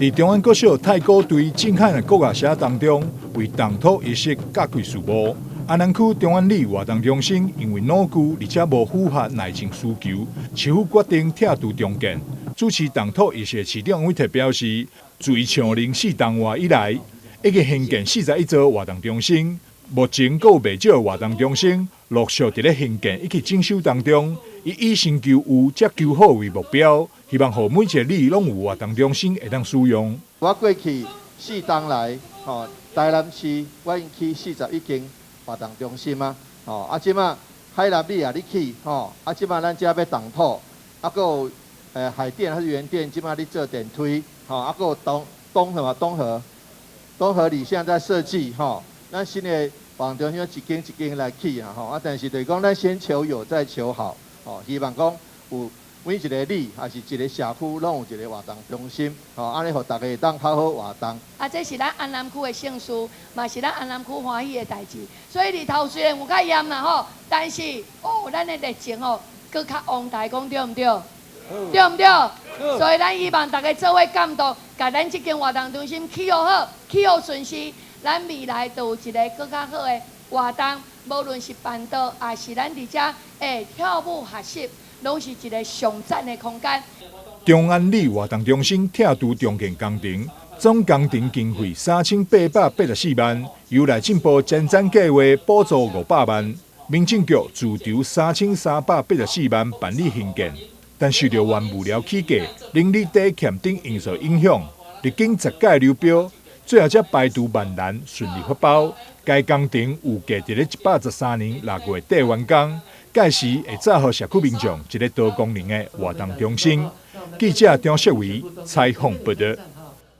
佇中安國小太鼓隊震撼的國樂聲當中，為動土儀式揭開序幕。安南區中安里活動中心因為老舊而且無符合內政需求，市府決定拆除重建。主持動土儀式的市長委特表示，自2004動活以來，已經興建41座活動中心，目前閣有袂少的活動中心陸續佇咧興建以及整修當中。伊以先求有，才求好為目標，希望予每一個里攏有活動中心會當使用。我過去4冬來，吼，台南市我已經起41間活動中心啊，吼，啊，這馬海南里也咧起，吼，啊，這馬咱遮欲動土，啊，閣有海淀還是原店，這馬咧做電梯，吼，啊，閣有東東什麼東河，東河里現在在設計，吼，咱新的活動中心一間一間來起啊，吼，啊，但是就是講咱先求有再求好，吼，希望講有每一個里還是一個社區，攏有一個活動中心，吼，按呢予大家會當較好活動。啊，這是咱安南區的盛事，嘛是咱安南區歡喜的代誌。所以日頭雖然有較炎啦吼，但是哦，咱的熱情哦，閣較旺大，講對毋對？對毋對？所以咱希望大家做伙監督，共咱這間活動中心起予好，起予順勢，咱未來就有一个閣較好的活動，無論是辦桌，抑是咱佇遮跳舞學習，攏是一个上讚的空間。中安里活動中心拆除重建工程，總工程經費3884萬，由內政部前瞻計劃補助500萬，民政局自籌3384萬辦理興建，但受著原物料起價、人力短欠等因素影響，歷經10屆流標，最後才排除萬難順利發包。該工程預計佇咧113年6月底完工，屆時會載予社區民眾一个多功能的活動中心。記者張世維採訪報導。